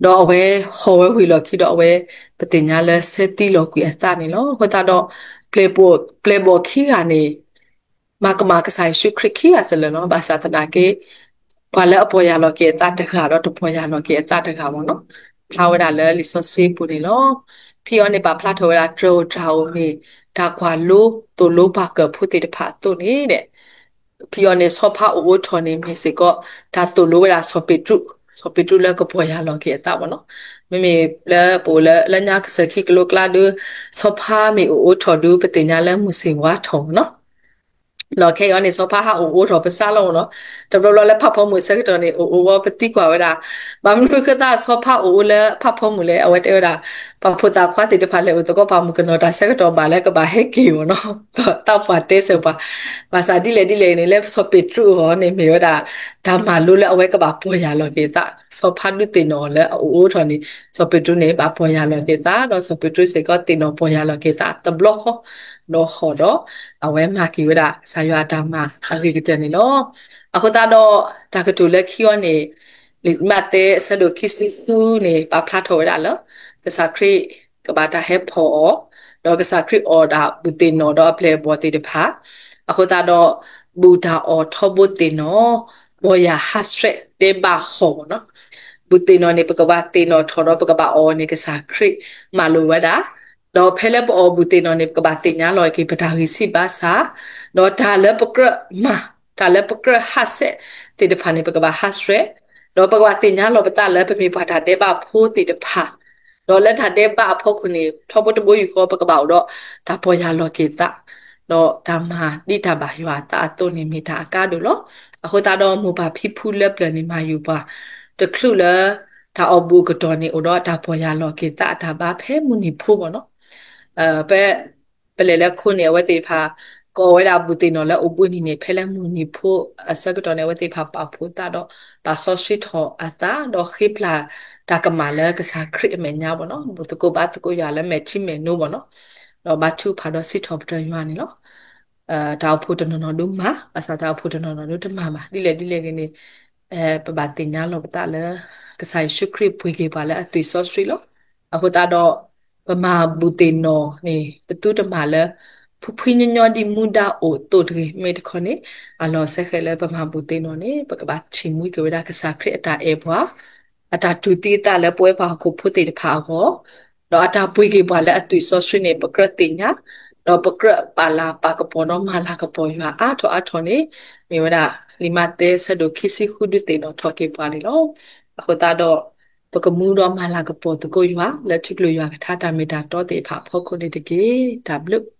ဒီးအဝဲဟီၣ်ဝဲဝံၤလီၢ်ခံဒီးအဝဲ ပသ့ၣ်ညါလၢဆဲးသံလီၤကွံာ်အသးန့ၣ်လီၤ. အဃိသတးဒီး ပျဲၢ်ဘီၣ်ခံဂၤန့ၣ် မၤကမၣ်ကစၢ်ယ့ၣ်ၡူးခရံာ်ခံဂၤစ့ၢ်လီၤနီၤ. ဘၣ်ဆၣ်သနာ်က့ ပှၤလၢအပီၢ်ယၢ်လီၤက့ၤအသးတဂၤဒီးတပီၢ်ယၢ်လီၤက့ၤအသးတဂၤမ့ၢ်နီၤ ဖျါဝဲဒၣ်လၢလံာ်စီဆှံပူၤန့ၣ်လီၤ. ဖဲအံၤန့ၣ် ပာ်ဖျါထီၣ်ဝဲဒၣ်တြဲၤဧိၤတြၤဧိၤမ့ၢ် တၢ်ကွၢ်လိသိၣ်လိပှၤကၢၢ်ဖိသ့ၣ်တဖၣ်အသိးန့ၣ်ဒီး ဖဲအံၤန့ၣ် ဆီဖါအိၣ်အိၣ်ထီၣ်န့ၣ်မ့ၢ်စ့ၢ်ကီး တၢ်သိၣ်လိဝဲဒၣ်စီၤပ့းတရူး, စီၤပ့းတရူးလၢကပီၢ်ယၢ်လီၤက့ၤအသးမ့ၢ်နီၤ. မ့မ့ၢ်လၢပအိၣ်လၢလၢညါကစၢၢ်ခံကလိကျါဒီး ဆီဖါမ့ၢ်အိၣ်အိၣ်ထီၣ်ဒီး ပသ့ၣ်ညါလၢမုၢ်ဆ့ၣ်ဝါထီၣ်မ့ၢ်နီၤ. ဒီးခဲအံၤန့ၣ် ဆီဖါဟးအိၣ်အိၣ်ထီၣ်ပစးလီၤမ့ၢ်နီၤ. တဘျီဘျီလၢဖးဖီမုၢ်ဆၢကတီၢ်န့ၣ် အိၣ်အိၣ်ဝဲပသံကွၢ်ဝဲဒၣ် ဘၣ်မနုၤဃိသးဆီဖါအိၣ်အိၣ်လၢဖးဖီမုၢ်လဲၣ်. အဝဲတဲဝဲဒၣ် ပှၤဖိသၣ်ခွါသ့ၣ်တဖၣ်လဲၤအိၣ်သကိးပှၤမုၣ်ကနီၤတၢ်ဆၢကတီၢ်ဘၣ်လၢကဘၣ်ဟဲက့ၤမ့ၢ်နီၤ. ဒီးသးပှၢ်တဲစၢၤပှၤ ဘၣ်ဆၣ်ဒ်လဲၣ်ဒ်လဲၣ်န့ၣ် လၢစီၤပ့းတရူးအဂီၢ်န့ၣ် မ့ၢ်ဝဲဒၣ် တၢ်မၤလိလၢအဝဲကဘၣ်ပီၢ်ယၢ်လီၤက့ၤသး, ဆီဖါဒုးသ့ၣ်နီၣ်အီၤလၢအအိၣ်အိၣ်ထီၣ်န့ၣ် စီၤပ့းတရူးန့ၣ် ဘၣ်ပီၢ်ယၢ်လီၤက့ၤသး ဒီးစီၤပ့းတရူးစ့ၢ်ကီးသ့ၣ်နီၣ်ပီၢ်ယၢ်လီၤက့ၤသးတဘျီဃီ ဒီးဟီၣ်ဒီး အဝဲမၤက့ၤဝဲဒၣ် ကစၢ်ယွၤအတၢ်မၤအဂ့ၤကတၢၢ်န့ၣ်လီၤ. အဃိသတးဒီး တၢ်ကတိၤလၢခံအီၤန့ၣ် လံာ်မးသဲအဆၢဒိၣ်ခံဆံဃုန့ၣ် ပာ်ဖျါထီၣ်ဝဲဒၣ်လၢ ကစၢ်ခရံာ်ကဘၣ်တၢ်ဟဲဖီၣ်အီၤ, ဒီးကစၢ်ခရံာ်အီၣ်ဒၣ်ဘူၣ်သ့ၣ်နီၣ်ဒီးအပျဲၢ်အဘီၣ်သ့ၣ်တဖၣ်, အဃိသတးဒီး ဘူၣ်တၢ်အီၣ်ထီဘိသ့ၣ်နီၣ် ပီၢ်ယၢ်ဟးဆှဲးတဲဘၣ်ဟီၣ်မ့ၢ်နီၤ. ဘူၣ်သ့ၣ်နီၣ်န့ၣ် ပကဘၣ်သ့ၣ်နီၣ်ထီၣ်ဒီးပကဘၣ်အီၣ်န့ၣ် ကစၢ်ခရံာ်မၤလိာ်ဝဲဒၣ်, ဒီးဖဲလၢပအီၣ်ဘူၣ်သ့ၣ်နီၣ်န့ၣ် ပကဘၣ်သ့ၣ်ညါလီၤက့ၤပတၢ်ဂံၢ်ဆံးဘါစၢ်, ဒီးတၢ်လၢပကြၢးမၤ တၢ်လၢပကြၢးဟးဆှဲးသ့ၣ်တဖၣ်န့ၣ် ပကဘၣ်ဟးဆှဲး, ဒီးပကဘၣ်သ့ၣ်ညါလီၤပသးလၢပမ့ၢ်ပှၤတၢ်ဒဲးဘးဖိသ့ၣ်တဖၣ်, ဒီးလၢတၢ်ဒဲးဘးအဖီခိၣ်န့ၣ် ထီဘိတဘိယူၢ်ဃီ ပကဘၣ်အိၣ်ဒီးတၢ်ပီၢ်ယၢ်လီၤက့ၤသး, ဒီးတၢ်မၤဒ်တၢ်ဘၣ်ယွၤအသးအသိးန့ၣ်မ့ၢ်တၢ်အကါဒိၣ်လီၤ. အဃိသတးဒီးမိၢ်ပၢ်ဖံဖုလၢပျၢၤန့ၣ် မၤယုၤပှၤ တချုးလၢ တၢ်အီၣ်ဘူၣ်အကတီၢ်န့ၣ် အိၣ်ဒီးတၢ်ပီၢ်ယၢ်လီၤက့ၤသးအတၢ်ဘါဖဲမုၢ်နံၤဖိမ့ၢ်နီၤ. ပ ပလဲၤလၢခိန့ၣ် အဝဲသ့ၣ်တဖၣ် ကိးဝဲဒၣ်ဘူးသ့ၣ်နီၣ်လၢအိၣ်ဘှံးနံၤန့ၣ် ဖဲလၢမုၢ်နံၤဖိအဆၢကတီၢ်န့ၣ် အဝဲသ့ၣ်တဖၣ်ပာ်ဖှိၣ်သးဒီး ပာ်စီဆှံထီၣ်အသး ဒီးဃ့ပျၢ်တၢ်ကမၣ်လၢကစၢ်ခရံာ်အမဲာ်ညါဘၣ်နီၤ, ဘူးသကိးဘါသကိးယွၤလၢမဲာ်ထံမဲာ်နိဘၣ်နီၤ, ဒီးဘါထုကဖၣ်ဒီးစံးထီၣ်ပတြၢၤယွၤန့ၣ်လီၤ. တၢ်အိၣ်ဖှိၣ်တနီၤနီၤဒုးမၤ, ဘၣ်ဆၣ်တၢ်အိၣ်ဖှိၣ်တနီၤနီၤဒုးတမၤဘၣ်. ဒ်လဲၣ်ဒ်လဲၣ်ဂ့ၤန့ၣ် ပဘၣ်သ့ၣ်ညါလီၤပသးလၢ ကစၢ်ယ့ၣ်ၡူးခရံာ်ပှ့ၤက့ၤပှၤလၢအသွံၣ်စီဆှံလီၤ. အဃိသတးဒီး ပမၤဘူးသ့ၣ်နီၣ်န့ၣ် ပသုတမၤလၢ ဖှံဖှံညီညီဒ်မူဒါအိၣ်အသိးတဂ့ၤ. မ့ၢ်တခီန့ၣ် အလီၢ်စဲဃဲးလၢပမၤဘူးသ့ၣ်နီၣ်န့ၣ် ပကဘၣ်ထံၣ်မှံက့ၤဝဲဒၣ်ကစၢ်ခရံာ်အတၢ်အဲၣ်ပှၤ, အတၢ်တူၢ်သံအသးလၢပဝဲပှၤဟီၣ်ခိၣ်ဖိသ့ၣ်တဖၣ်အဂီၢ်, ဒီးအတၢ်ပှ့ၤက့ၤပှၤလၢအသွံၣ်စီဆှံန့ၣ် ပကြၢးသ့ၣ်ညါ, ဒီးပကြၢးပာ်လၤပာ်ကပီၤဒီးမၤလၤကပီၤယွၤအါထီၣ်အါထီၣ်န့ၣ် မ့ၢ်ဝဲဒၣ် လံာ်မးသဲဆၢဒိၣ်ခံဆံဃုဒုးသ့ၣ်နီၣ်ထီၣ်က့ၤပှၤန့ၣ်လီၤ. အဃိသတးဒီး ပကမူဒီးမၤလၤကပီၤသကိးယွၤ လၢထံကျိယွၤကထါတၢ်မ့ၢ်တၢ်တီသ့ၣ်တဖၣ်အဖီခိၣ်န့ၣ်တက့ၢ်. တၢ်ဘျုး